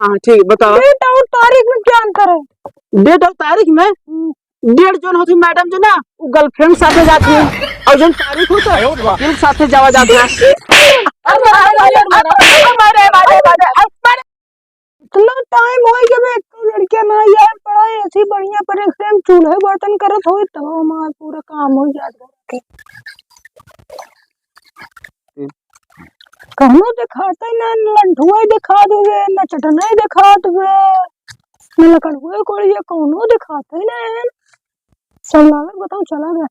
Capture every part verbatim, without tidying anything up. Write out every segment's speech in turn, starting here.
हाँ, ठीक, बताओ। डेट और तारीख में क्या अंतर है? डेट और तारीख में? हम्म। डेट जोन होती मैडम जो ना, वो गर्लफ्रेंड साथे जाती है, और जोन तारीख होता है, वकील साथे जावा जाता है। अरे, अरे, अरे, अरे, अरे, अरे, अरे, अरे, अरे, अरे, अरे, अरे, अरे, इतना टाइम हो गया, मैं एक लड़कियां ना यार, पढ़ाई ऐसी बढ़िया, पर एक टाइम चूल्हे बर्तन करत होई, तब हमार पूरा काम हो जात घर के। कौनो देखाते ना, न लंठुआ देखात हुए, न चटना देखात हुए, न लकड़ुआ कोड़िया, कौनो देखाते ना। सब लागत बताओ चला गया।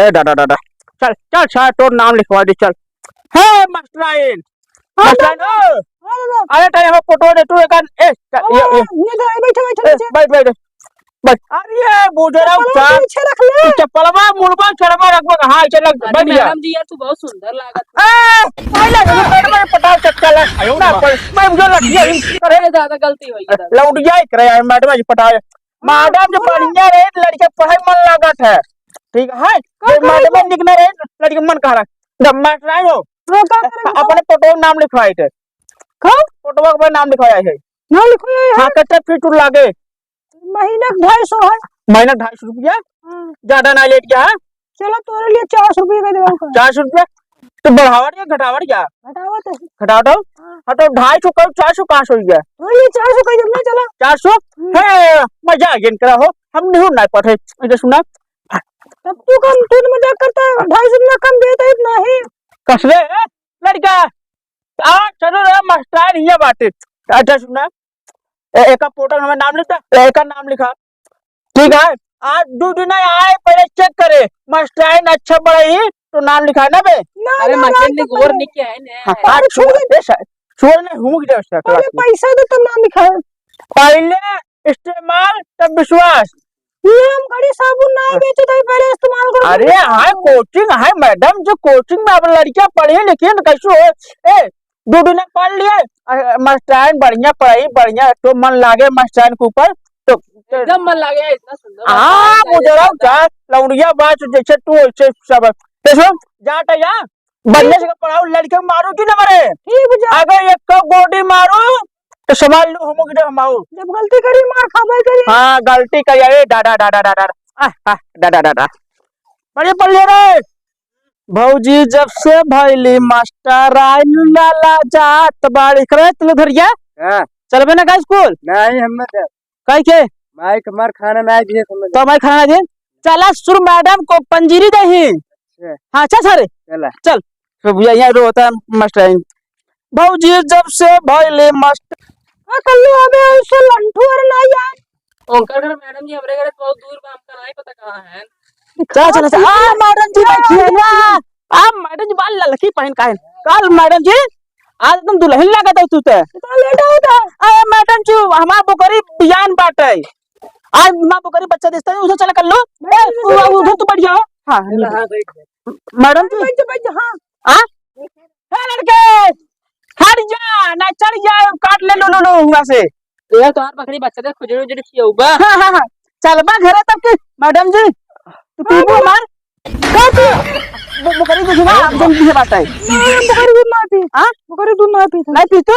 ए दादा, दादा, चल, चल, साहब, तोर नाम लिखवा दे, चल। हे मास्टराइन, हाँ, मास्टराइन, दादा। ओ। हाँ, दादा। अरे, तनी हमर फोटो दे तू, एकर, ए, चल, अरे, ये, ये। ये तो, ए, बैठो, बैठो, ए, बैठो। बैठ, बैठ, बैठ। अरे, बुजुर्ग चप्पलवा साहब, पीछे रख ले। तू चप्पलवा, मुड़वा, चढ़वा रखबा, हाँ, चल, अरे, बैठ जा। मैडम जी, यार, तू बहुत सुंदर लागत है। ए, भाई, लग, लग, मैडम, मैडम, पटाओ, चक्का ला। आयो ना, रे। पर, मैं बुझो लग गया, अरे, दादा, गलती हो गई, दादा। लौट जाए, करे, आए, मैडम, आज पटाओ। मैडम जो बढ़िया रहे, लड़के पढ़ाई मन लागत है। ठीक है? का जो करे मैडम बा? निक ना रहे, लड़के मन कहा रहा। जब मास्टर आए हो, हाँ, का करे बा? अपने फोटो नाम लिखवाए थे। का? फोटो के नाम लिखवाए है। नाम लिखवाए है? हाँ, कितना फीट लागे? महीना के ढाई सौ है। महीना ढाई सौ रुपया? हाँ। ज्यादा ना लेट गया है? चलो, तोरे लिए चार सौ रुपया का देवा का। चार सौ रुपया? तो बढ़ावा या घटावा या? घटावा तो है। घटावा तो? हाँ। हाँ, तो ढाई सौ करो, चार सौ कहाँ से हो गया? तोरे लिए चार सौ कह देना, चला। चार सौ? हम्म। हे, मजा आ गया इनकरा हो। हम नहीं ना पढ़े। इधर सुना। तब तू कम, तू तो मजाक करता है, ढाई सौ रुपया कम देता है, इतना ही। कसरे है, लड़का। आ, चलो रे, मास्टर हिया बाटे। अच्छा सुना। ए, एका फोटो में नाम लिखा, ए, एका नाम लिखा। ठीक है, आज दो दिन आए, पहले चेक करे, मास्टराइन अच्छा पढ़ाई तो नाम लिखा ना बे। ना, अरे, ना, ना, मास्टर ने तो गौर पहले नहीं किया है ने। हाँ, हाँ, छोड़ दे। ए, सा-, छोड़ ने, हूँ की जगह से पहले क्लास में। पैसा दे तब नाम लिखा है। पहले इस्तेमाल तब विश्वास। ये हम घड़ी साबुन ना बेचे तो पहले इस्तेमाल करो। अरे, हाँ, कोचिंग है मैडम, जो कोचिंग में अब लड़कियां पढ़ी लिखी तो कैसे हो? ए, दो दिन पढ़ लिए, अ, मास्टराइन बढ़िया पढ़ाई, बढ़िया तो मन लागे मास्टराइन के ऊपर, तो एकदम मन लागे, इतना सुंदर हाँ, बात है, मुझे दादा। लौंडिया बात जैसे तू वैसे सब। देखो, जा टा जा, बढ़िया से पढ़ाओ, लड़के मारो कि ना मारे? ठीक बा। अगर एक गोडी मारो, तो संभाल लो, हम कि हम आओ। जब गलती करी, मार खाबे करी। हाँ, गलती करी, अरे, डा, डा, डा। आह, आह, डा, डा, डा, डा। बढ़िया पढ़ ले रे। भौजी जब से भइली मास्टराइन लाला जात बाड़ी। करे तिलक धरिया? हाँ। चलबे ना का स्कूल? नहीं, हम ना जाब। काहे के? माई के मार खाना ना दिए, समझ। तो माई खाना ना दिए? चला सुर मैडम को पंजीरी दही। अच्छा। हाँ, चल सारे। चला। चल। तो भैया यहाँ रोता मास्टराइन। भौजी जब से भइली मास्टर। हाँ, कल्लू अबे उससे लंठू अरे ना यार। ओकर घर मैडम जी हमरे घर से बहुत दूर बा, हमका नहीं पता कहाँ है। चला, चला, चला। आ, मैडम जी बैठी है ना। आ, मैडम जी बाल ललकी पहन का है। कल मैडम जी, आज तुम दुल्हन लागत है तू ते। इतना लेट होता। अरे मैडम जी, हमार बोकरी बियान बाटे। आज माँ बोकरी बच्चा देता है, उधर चला कर लो। ए, मैडम जी, उ-, उधर तू बैठ जाओ। हाँ, हाँ, हाँ, बैठ जा। मैडम जी। बैठ जा, बैठ जा, हाँ। हाँ? ए लड़के, हट जा, ना चढ़ जा, काट ले, लो, लो, लो, हुआ से। यार, तोहार बकरी बच्चा दे, खुजरी उजरी खियौबा। हाँ, हाँ, हाँ। चलबा घरे तब की, मैडम जी, तू पीबू हमार? का पी? बो-, बोकरी दूध ना, हम जल्दी है बात है। नहीं, हम बोकरी दूध ना पी। हाँ? बोकरी दूध ना पी। नहीं पी तू?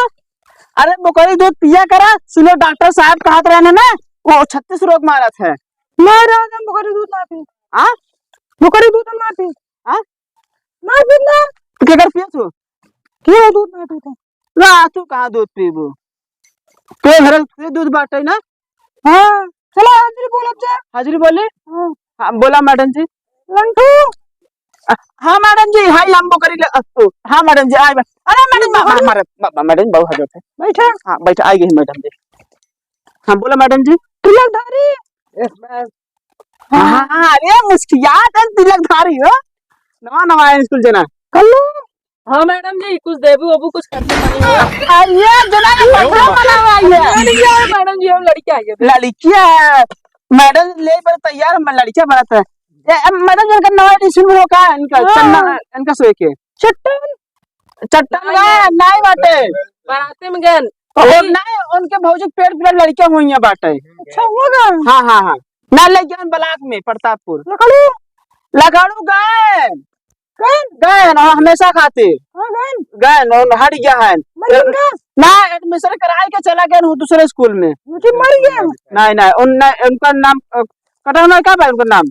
अरे, बोकरी दूध पिया करा, सुनो, डॉक्टर साहब कहत रहे ना, वो छत्तीस रोग मारत है। नहीं, राज, हम बोकरी दूध ना पी। हाँ? बोकरी दूध हम ना पी। हाँ? ना पी ना। तो केकर पियत हो? क्यों दूध ना पीते? ना, तू कहाँ दूध पीबू? तो घर से दूध बाटे ना? हाँ, चला हाजिरी बोलब जा। हाजिरी बोली? हाँ। हाँ, बोला मैडम जी। लंठू। अ, हाँ मैडम जी, हाय लंबो करी ले अस्तु। हाँ मैडम जी, आए बा-, अरे मैडम, मा-, मा-, मारे, मा-, मा-, मैडम बहुत हजरत है। बैठा। हाँ, बैठा, आ गई मैडम जी। हाँ, बोला मैडम जी। तिलक धारी। Yes, ma'am। हाँ, हाँ, अरे मुस्कियात है तिलक धारी हो। नवा, नवा है स्कूल जाना। कल्लू। हाँ मैडम जी, कुछ देबू ओबू कुछ खर्चा पानी हो। अरे जना के पकड़ा बना हुआ है। मैडम जी, मैडम जी, हम लड़कियाँ आई है। लड़कियाँ? मैडम ले पर तैयार, हम लड़कियाँ बनत है। ए, ए, मैडम जी, इनका नवा एडिशन में हो का? इनका हाँ। चन्ना, इनका सोए के। चट्टन? चट्टन नहीं। ना, नहीं बाटे। बाराते में गन। और नहीं, उनके भौजी के पेट पूरा लड़कियाँ हुई हैं बाटे। अच्छा, हुआ गन? हाँ, हाँ, हाँ। ना ले गन ब्लॉक में, प्रतापपुर। लकड़ू? लकड़ू गए। गए? गए ना, हमेशा खातिर। हाँ, गए। गए ना, उन हट गया है। मर गया? ना, admission कराए के चला गया हूँ दूसरे स्कूल में। मुझे मर गया। नहीं, नहीं, उन, नहीं, उनका नाम, अ, कटौना का भाई उनका नाम?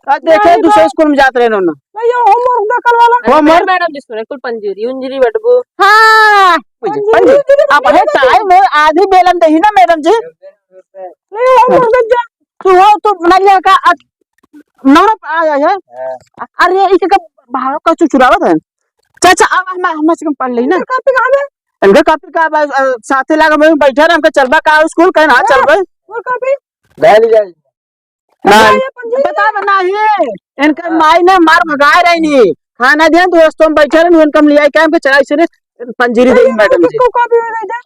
आ, देखे, नहीं, दूसरे नहीं। स्कूल में जात रहे ना। नहीं, ये homework ना करवाला। अरे, homework? मैडम जी, सुने, कुल पंजीरी उंजीरी बटबू। हाँ, पंजीरी, पंजीरी। उंजीरी अब है बटबू। Time है, आधी बेलन दही ना, मैडम जी। नहीं, homework दे जा। तू हो, तू बना लिया का? अ, नवरा आ, आ, आ। हाँ। अरे, इके का भाव का चुचुरावत है। चाचा, अब हम, हम से पढ़ लेई ना। इनकर copy कहाँ है? इनकर copy का बा, अ, साथे लाग में बैठे रहे, हमके चलबा का स्कूल, कहे ना, हाँ, चलबे। और copy? ले ली जाए। ना, ले ये पंजीरी। बता, बना ही। इनकर हाँ। माई ने मार भगाए रही नहीं। खाना दिया, दोस्तों में बैठे रहे, इनका हम लिया के हमके चला इसे पंजीरी दे, मैडम जी। किसको copy हो जाए?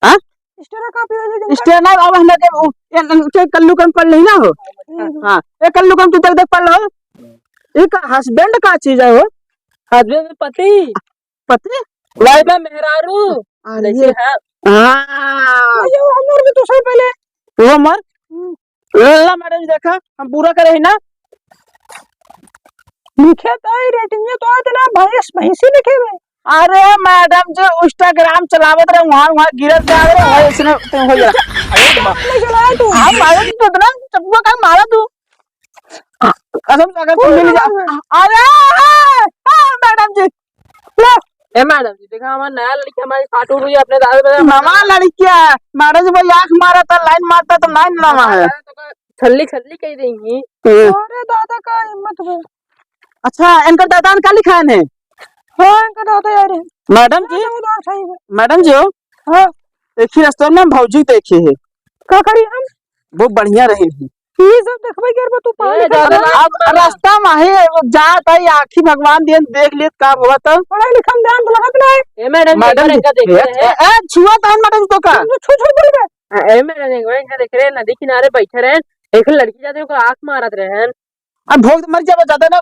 हाँ? Extra copy हो जाए। Extra ना, अब हम लोग के, उ, ए, ए, के कल्लू कम पढ़ लेई ना हो। हम्म। हाँ, ए कल्लू कम तू तक देख पढ़ लो। एक husband का चीज है हो? Husband पति। पति? Wife में मेहरारू। अरे जैसे ये है। हाँ। ये वो हमर भी तो सही पहले। वो हमर? हम्म। ला मैडम जी, देखा, हम पूरा करे ही ना। लिखे तो ही rating ये तो आज ना भैंस, भैंसी लिखे हुए। अरे मैडम जी, Instagram चलावत रहे, वहाँ, वहाँ गिरत जा रहे, वहाँ इसने तो हो गया। अरे माँ। नहीं चलाया तू। हाँ, मैडम जी, तो इतना चप्पू का मारा तू। कसम से अगर तू मिल जा। अरे, अरे, अरे, मैडम जी, लो। ए मैडम जी, देखा हमार नया लड़की हमारी खाटू हुई अपने दादा पे। नवा लड़किया, मैडम जी, भाई आँख मारा था, line मारता तो line नवा है। छल्ली छल्ली कह देंगी। हम्म। अरे दादा का हिम्मत है। अच्छा, इनकर दादा ने का लिखान है? हाँ, इनकर दादा यार है। मैडम जी, दादा उधार सही है। मैडम जी हो? हाँ। एक ही रेस्टोरेंट में भौजी देखे है। का करी हम? वो बढ़िया रही है। ये सब देखबे करबो तू पागल ए, है। ज्यादा ना अब रास्ता में है, जात है, आँखी भगवान दिए, देख लिए का हुआ तो। पढ़ाई लिखा में ध्यान तो लगत ना है। ए मैडम, मैडम जी, इनका देख रहे हैं। ए, ए, छुआ तान मैडम तो का? तू छू छू बोल बे। ए मैडम, एक बार इनका देख रहे हैं, नदी किनारे बैठे रहे, एक लड़की जाते हैं, ओकर आँख मारत रहे हैं। अब भोग मर जाबे ज्यादा ना,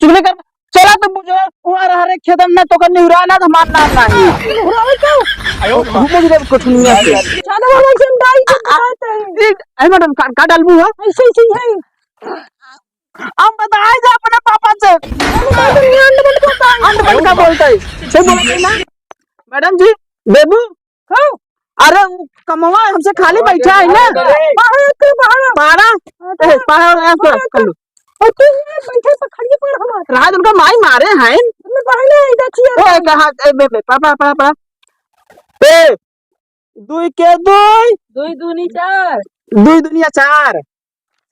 चुगली कर। चला तो बुझो, वहाँ रह रे खेतन ना, तो कर निहुरा ना, तो हमार नाम ना है। निहुरावे क्यों? घूमो जी, कोठुनिया से। ज्यादा बाबा जी, हम डाल के आ, आ, बताते हैं। ए, ए मैडम, का, का डालबू हो? ऐसे, ऐसे ही है। हम बताए जा अपने पापा से। हम बताते नहीं, अंड बंड को बताए। अंड बंड का बोलता है? सही बोलता है ना? मैडम जी, देबू? हाँ। अरे, वो कमवा हमसे खाली बैठा है ना। बाहर के, बाहर। बारह? हाँ, तो ए, बारह, बारह, बारह कर लो। और तू ये बैठे पखड़िए पकड़ हमार। राज उनका माई मारे हैं। मैं पढ़ने इधर चाहिए। ए, कहा, ए, बे, बे, पढ़, पढ़, पढ़, पढ़। ए, दुई के दुई। दुई दूनी चार। दुई दूनिया चार।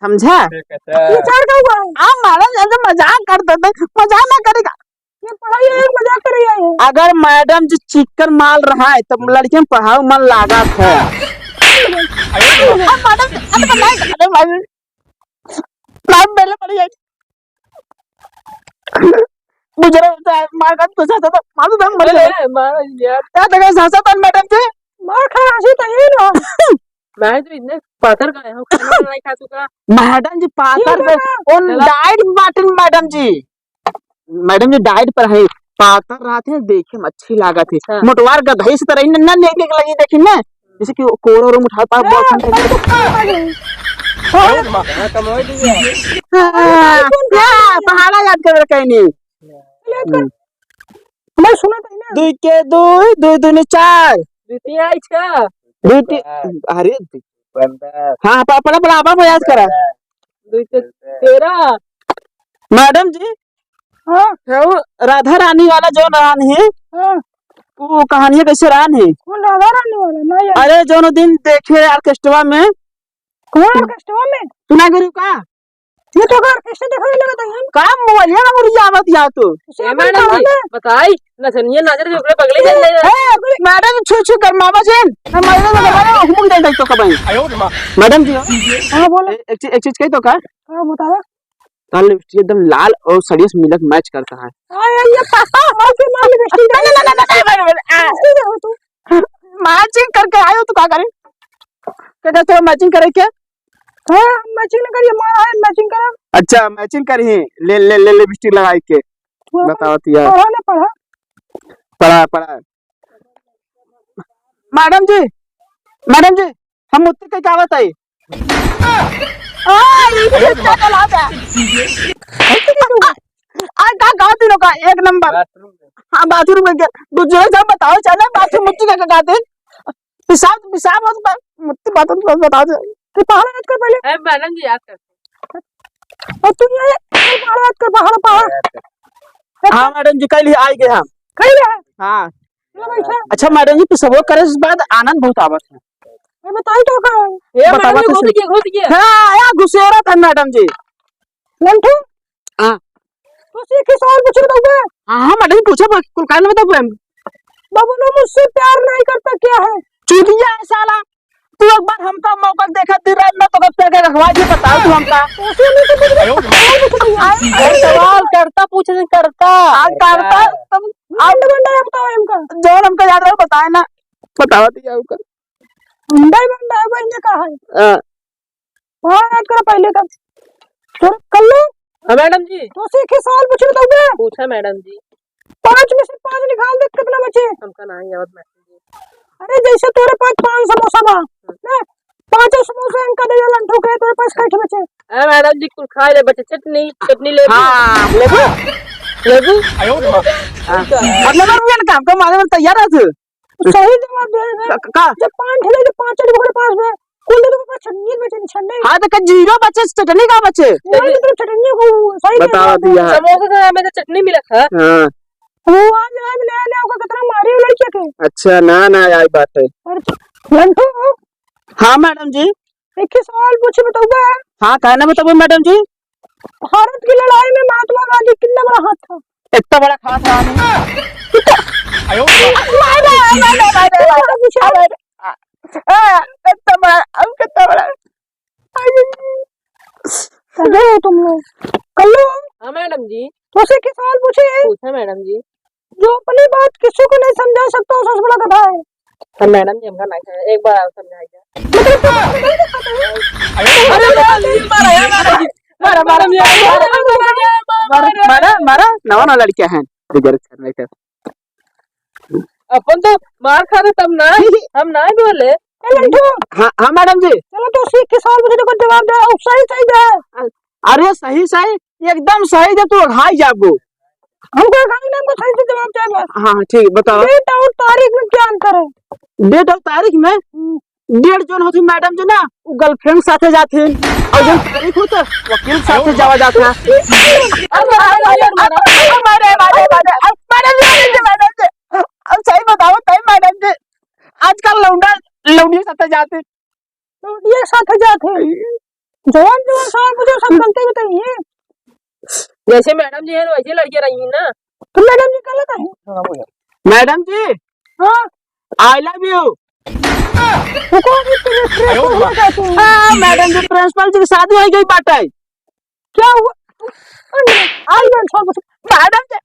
समझा? ये चार का हुआ? आ, मारा जाके मजाक करते थे, मजाक ना करेगा। ये पढ़ाई है, मजाक कर रही है ये। अगर मैडम जी चिक्कन मार रहा है, तो लड़कियन पढ़ाओ मन लागत है। अब मैडम, अरे भाई, अरे भाई, मैम पहले पढ़ी है। मुझे लगता है, मार का तो साथ था, मार दो, मार दो। अरे, मार यार। क्या लगा साथ था मैडम जी? मार खा रहा है तो ये ना। मैं तो इतने पातर का हूँ, खाना नहीं खा चुका। मैडम जी, पातर ये के, बता। उन चला। Diet बाटन मैडम जी। मैडम जी diet पर है, पातर रहत है, देखे में अच्छी लागत है। हाँ। मोटवार गधई से तरह ना, ना, नहीं, नहीं लगी, देखी ना, जैसे कि कोरो ओरो उठा पा, हाँ, बहुत ठंडा है। हाँ, हाँ, हाँ, पहाड़ा याद कर रखे नहीं। हम्म। मैं सुना था ना। दुई के दुई, दुई दूनी चार। दुई तीन आई छह। दुई ती-, अरे, हाँ, प-, पढ़ा, पढ़ा, पढ़ा, पढ़ा, याद करा। दुई के तेरह। मैडम जी, हाँ। वो राधा रानी वाला जौन रहन है, हाँ। वो कहानिया कैसे रहन है? कौन राधा रानी वाला? नहीं यार। अरे, जौन दिन देखे orchestra में। कौन orchestra में? तू ना करू का? ये तो orchestra दिखाई लगा था हम। का मोबाइल ना मुरिया आवत या तो। ए, मैडम जी, बताई, नचनिया नाचर के ऊपर पगली चल रही है। ए, मैडम, छू छू कर मामा जी, हम मैडम को बोला, हुकुम दे दे तो कबाई। मैडम जी, हाँ, बोलो। ए-, एक चीज, एक चीज कही तो का? हाँ, बताओ। काल लिपस्टिक एकदम लाल और सड़िया से मिलक match करता है। हाँ, ये, ये पापा, हमारे से मार लिपस्टिक डाल। ना, ना, ना, ना, ना, ना, ना, आ। कैसे हो तू? Matching करके आए हो तो का करे? क्या कहते हो matching करे क्या? हाँ, matching ना करिए, मार है, matching करा। अच्छा, matching करी, ले, ले, ले, लिपस्टिक लगाई के। हाँ, बताओ तो यार। पढ़ा ना, पढ़ा। पढ़ा, पढ़ा। मैडम जी, मैडम जी, हम उत्ते के क्या बताई? आ, ये तो क्या चला था? आज का, का दिन का एक नंबर। बाथरूम में। हाँ, बाथरूम में के, दूसरे से बताओ, चले बाथरूम मुट्ठी का, का दिन? पेशाब, पेशाब होत बा, मुट्ठी बाथरूम में बताओ दे। तू पहाड़ याद कर पहले। ए, मैडम जी याद कर। और तू ये, ये पहाड़ याद कर, पहाड़, पहाड़। हाँ, मैडम जी, कल ही आइ गए हम। कल है? हाँ। चलो बैठा। अच्छा, मैडम जी, पेशबो करे से बाद आनंद बहुत आवत है। ये बताई तो का? ये बतावा मैडम जी, तो घुस सही। गया, घुस गया। हाँ, आया घुसेरा था, मैडम जी। लंठू? हाँ। तो से के सवाल पूछ रहा हूँ मैं। हाँ, हाँ, मैडम, पूछो, बस, कुल काहे ना बताओ, मैम। बबलू मुझसे प्यार नहीं करता क्या है? चूतिया है साला। तू एक बार हमका मौका देखा, दिन रात ना तो कब तक रखवा दिए, बताओ तू हमका। तो से नहीं तो कुछ नहीं। अरे, सवाल करता, पूछ नहीं करता। हाँ, करता, तुम अंड बंडा है, बताओ हमका। जौन हमका याद रहा, बताए ना। बतावा दिया हमका। अंडा ही बंडा है, बहन, ये कहा है? हाँ। हाँ, याद करो पहले का। तो कल्लू? हाँ, मैडम जी। तो से के सवाल पूछ रहा हूँ मैं। पूछा, मैडम जी। पाँच में से पाँच निकाल दे, कितना बचे? हमका ना याद, मैडम जी। अरे, जैसे तोरे पास पाँच समोसा बा, ना? पाँचों समोसा इनका दे दे, लंठू के, तोरे पास कैसे बचे? अरे, मैडम जी, कुल खा ले, बचे चटनी, चटनी लेबू। हाँ, लेबू। लेबू। हाँ। अब लेबू, ये काम तो मारे में तैयार है तू। सही जवाब दे रहे हैं। का, का? जब पाँच ठेले, जब पाँच ठेले ओकरे पास में, कुल तो ओकरे पास छटनी बचे, छटनी। हाँ, तो का जीरो बचे, चटनी का बचे? नहीं, मतलब छटनी को सही दे बतावा रहे हैं। दिया। समोसा से हमें तो चटनी मिला था। हाँ। वो आज, आज नया, नया ओकर कितना मारी लड़के के। अच्छा, ना, ना, आई बात है। और लंठू। हाँ, मैडम जी। एक ही सवाल पूछे, बताऊंगा। हाँ, काहे ना बताऊंगा, मैडम जी? भारत की लड़ाई में महात्मा गांधी कितना बड़ा हाथ था? इतना बड़ा हाथ था। आयो। मार रहा है, मार रहा है, मार रहा है, मार रहा है। पूछा। आ, इतना बड़ा, अब कितना बड़ा? अरे तुम लोग। कल्लू। हाँ मैडम जी। तो से के सवाल पूछे? पूछा मैडम जी। जो अपनी बात किसी को नहीं समझा सकता, वो सबसे बड़ा गधा है। तो मैडम जी, हमका नहीं समझा, एक बार और समझाइए। अरे, मारा, मारा, मारा, मारा, मारा, मारा, नवा नवा लड़कियां हैं, बिगड़ करने के। अपन तो मार खा रहे तब ना, हम ना बोले। ए लंठू। हाँ, हाँ मैडम जी। चलो तो सीख के सवाल पूछने को जवाब दे, और सही सही दे। अरे सही सही, एकदम सही दे, तू अघाई जाबो। हमको अघाई ना, हमको सही से जवाब चाहिए बस। हाँ, हाँ, ठीक है, बताओ। डेट और तारीख में क्या अंतर है? डेट और तारीख में? हम्म। डेट जोन होती मैडम जी ना, वो गर्लफ्रेंड साथे जाते हैं, और जोन तारीख होता वकील साथे जावा जाता है। अरे, अरे, अरे, अरे, अरे, मैडम जी, मैडम जी, मैडम जी, अब सही बताओ, तई मैडम जी, आजकल लौंडा लौंडिया साथे जाते। लौंडिया साथे जाते। जवान जवान साहब मुझे सब गलती बताइए। जैसे मैडम जी हैं, वैसे लड़कियां रही हैं ना। तो मैडम जी गलत है। मैडम जी। हाँ। I love you। वो कौन है तेरे प्रिंसिपल हो जाते हैं? हाँ, मैडम जी, प्रिंसिपल जी की शादी हो गई बाटे। क्या हुआ? अरे, आई मैडम, सवाल पूछ। मैडम जी,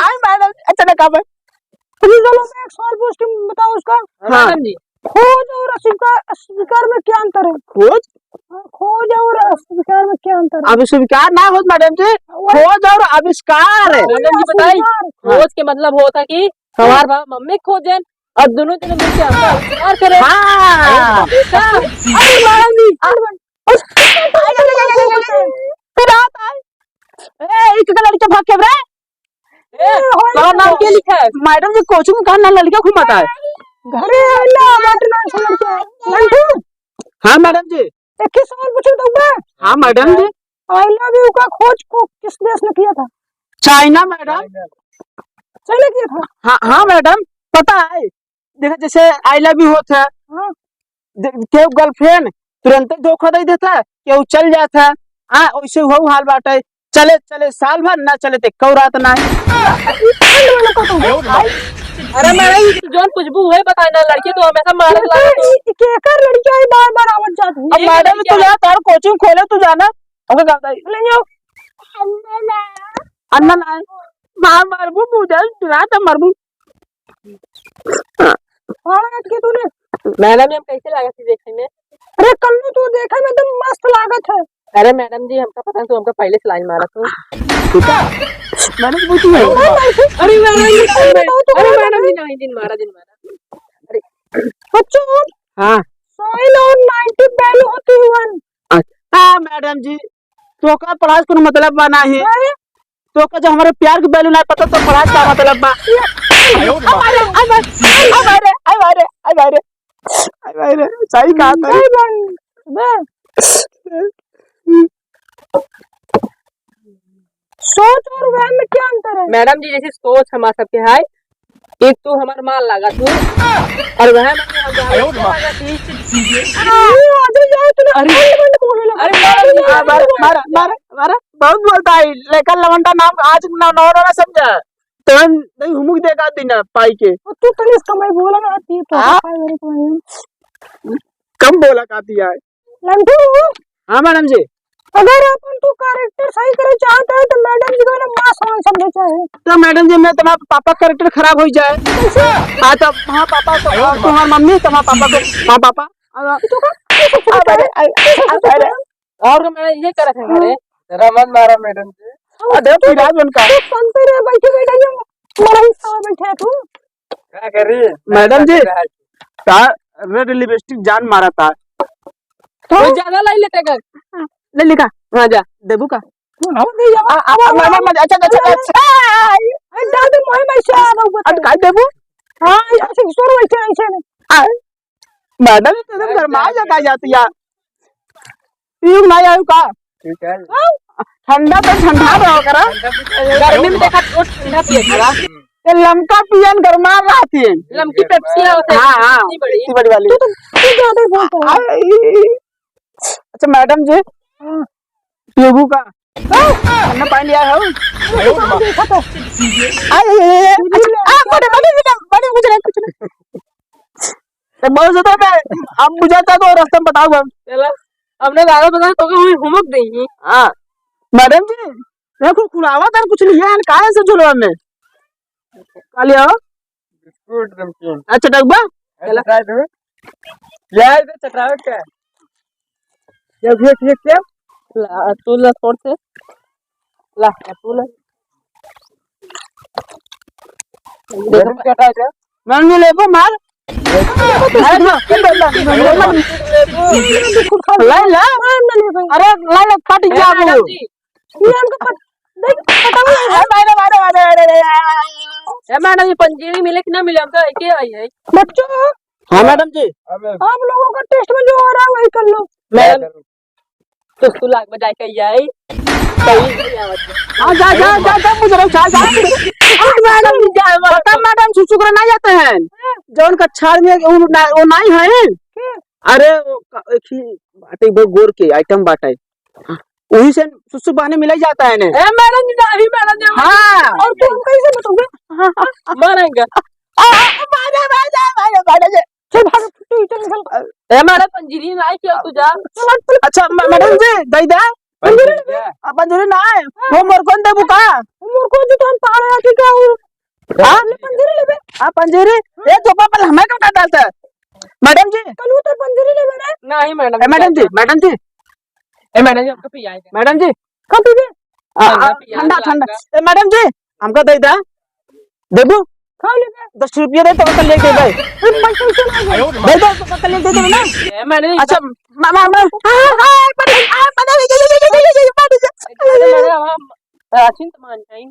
आई मैडम जी, अचानक आप। अभी चलो, मैं एक सवाल पूछ के बताओ उसका। हाँ। मैडम जी। खोज और अस्वीकार, अस्वीकार में क्या अंतर है? खोज? हाँ, खोज और अस्वीकार में क्या अंतर है? आविष्कार ना हो मैडम जी, वही। खोज और आविष्कार। खोज मैडम जी, और बताई? आविष्कार। हाँ। खोज के मतलब होता कि हमार बाप मम्मी खोजें और दोनों जने मिलके हमका आविष्कार करें। हाँ। देखा? अरे मैडम जी, फिर आप आए। ए, एक लड़के भाग के रे। ए, तोरा नाम के लिखा है? मैडम जी, कोचिंग में कहाँ ना लड़का घुमाता है? घरे आइला, बैठ ना, सुन लड़का। लंठू। हाँ, मैडम जी। एक ही सवाल पूछे तो बा। हाँ, मैडम जी। I love you का खोज को किस देश ने किया था? चाइना, मैडम। चाइना किया था? हाँ, हाँ, मैडम, पता है। देखा, जैसे I love you होत है, हाँ। दे-, केहू गर्लफ्रेंड तुरंते धोखा दे देता है, केहू चल जाता है। हाँ, वैसे वहू हाल बाटे, चले, चले साल भर, ना चले तो कौ रात ना। अरे मैडम, तू जौन पूछबू वही बताए ना, लड़की तो हमेशा मारत लागत है। केकर लड़की आई बार बार आवत जात है? अब मैडम तो जा, तार कोचिंग खोले तू जाना। ओके, गाता है। ले जाओ। अन्ना ना, मार मारबू, मुझे रात मारबू। हाँ। और आज के तूने? मैडम, हम कैसे लागत है देखे में? अरे कल्लू, तू देखे में एकदम मस्त लागत है। अरे मैडम जी, हमका पता है, तू हमका पहले से लाइन मारा तू। ठीक है। मैडम जी, पूछू है। अरे मैडम जी, अरे मैडम जी, नहीं, जिन मारा, जिन मारा। अरे। बच्चों, हाँ। Soil और ninety value होती है one। अच्छा, हाँ, मैडम जी, तो का पढ़ाई से कोनो मतलब बा नाही। अरे, तोका जब हमरे प्यार के value ना पता तो पढ़ाई का मतलब बा? अरे, अरे, अरे, अरे, अरे, अरे, सही कहा था। नहीं बन, बे। सोच और वहम में क्या अंतर है? मैडम जी, जैसे सोच हमार सबके है, एक तो हमार माल लागत हो, और वह में हम आयो रे माँ। लागत ही। अरे, अरे, अरे, अरे, मारा, मारा, मारा, मारा, बहुत बोलता है, लेकिन लवंडा नाम आज ना, नौ ना समझा। तुरंत नहीं हुमुक देगा दिन पाई के। और तू तनी इसका मैं बोला ना, आती है तो हाँ? कम बोला काती है। लंटू। हाँ मैडम जी। अगर अपन तू character सही करे चाहता है तो मैडम जी को ना माँ समान समझे चाहे। तो मैडम जी, मैं तुम्हारे पापा character खराब हो जाए। कैसे? हाँ, तो हाँ पापा तो, हाँ, तुम्हारी मम्मी, तुम्हारे पापा को, हाँ पापा। तू का? अरे, अरे, अरे, अरे। और मैडम ये करत है घरे। तेरा मन मारा मैडम जी। अरे, पिराज उनका। तू कौन पे रे बैठे बैठे ये मरही सवा बैठे है तू? का करी? मैडम जी, का red lipstick जान मारा था। तो ज्यादा लाई लेते कर। ले लिखा। हाँ, जा। देबू का? हाँ, दे जा। आ, आ, आ, मैडम, अच्छा, अच्छा, अच्छा, अच्छा। आ, आ, आ, डाल दे, मोहे में से आ रहा हूँ, अब का देबू? हाँ, ऐसे जोर वैसे, ऐसे नहीं। आ, मैडम, तो एकदम गरमा जाता जाती है। पीऊ ना आयु का? ठीक है। ठंडा तो ठंडा रहो करा। गर्मी में देखा तो ठंडा पिए करा। ये लमका पियन गरमा रहती है। लमकी पेप्सी आवत है। हाँ, हाँ, इतनी बड़ी। इतनी बड़ी वाली। तू तो, तू ज्यादा ही बोलता है। आई। अच्छा मैडम जी, हाँ। पीबू का? हाँ। ठंडा पानी लिया हो? देखा तो। आई, आई, आई, आई। अच्छा, आ, बड़े, बड़े, बड़े, बड़े, कुछ नहीं, कुछ नहीं। तो बहुत ज्यादा मैं, अब बुझाता तो रास्ता में बताओ हम। चला, अपने दादा बता तो कहीं हुमक देंगी। हाँ, मैडम जी, देखो खुलावा तर कुछ लिया है, काहे से झुलवा में? का लिया हो? बिस्कुट, नमकीन। अच्छा, डब्बा? अच्छा, चला। चटाई दो। क्या है इधर चटावे क्या? क्या, क्या, क्या, क्या? ला, तू ला, छोड़ से। ला, तू ला। देखो, गर्मी का टाइम है। मैं नहीं लेबो, मार। अरे, ना, ना, ना, ना, ना, ना। लाई ला। अरे, लाई ला, फट ए, जाबो। मैडम जी। ये हमको पट-, देख, पटाओ। ए, मारे, मारे, मारे, मारे, मारे। ए, मैडम, ये पंजीरी मिले कि ना मिले? हमका एक ही आई है। बच्चों, हाँ, मैडम जी। आप लोगों का test में जो आ रहा है, वही कर लो। मैडम, तो सुलाग बजाए के आई। सही नहीं आवत है। हाँ, जा, जा, जा, जा, मुझे जा, जा। हाँ, मैडम, जा, बता, मैडम, सुसु करने नहीं जाते हैं। जौन कक्षार में वो ना, वो नहीं है। अरे, वो का-, एक ही बाटे, वो गोर के item बाटे। वही से सुसु बहाने मिला ही जाता है ने। ए, मैडम जी, नहीं, मैडम जी, हाँ। और तुम कैसे बताओगे? हाँ, हाँ, हाँ। मारेंगे। आ, आ, मारे, मारे, मारे, मारे, मारे। चल भाग, तू चल निकल। ए, मारे पंजीरी ना आई, क्या तू जा? चल, चल। अच्छा, म-, मैडम जी, दई दे। पंजीरी लेबे? आ, पंजीरी ना आए। हाँ। वो मोर कौन देबू का? वो मोर कौन जी तो हम पहाड़ आके क्या हो? हाँ? ले पंजीरी लेबे। हाँ, पंजीरी। ए, तो पापा हमें क्यों काट डालता है? मैडम जी। कल वो तो पंजीरी लेबे रे। नहीं, मैडम ए, जी, मैडम जी, मैडम जी। ए, मैडम जी, आपको पियाई दे। मैडम जी। का पीबे? आ, ठंडा आ, पिया ठंडा, ठंडा। ए, मैडम जी, हमका दे दे। देबू? खाओ ले बे। दस रुपया दे, तो कल लेके दे। ए, पैसा उसे ना दे। दे दे, तो कल लेके दे ना। ए, मैडम जी, अच्छा, मा-, मा-, मा-, आ, आ, आ, मैडम, ये, ये, मैडम जी। अरे, मैडम, हम राशन तो मान जाए।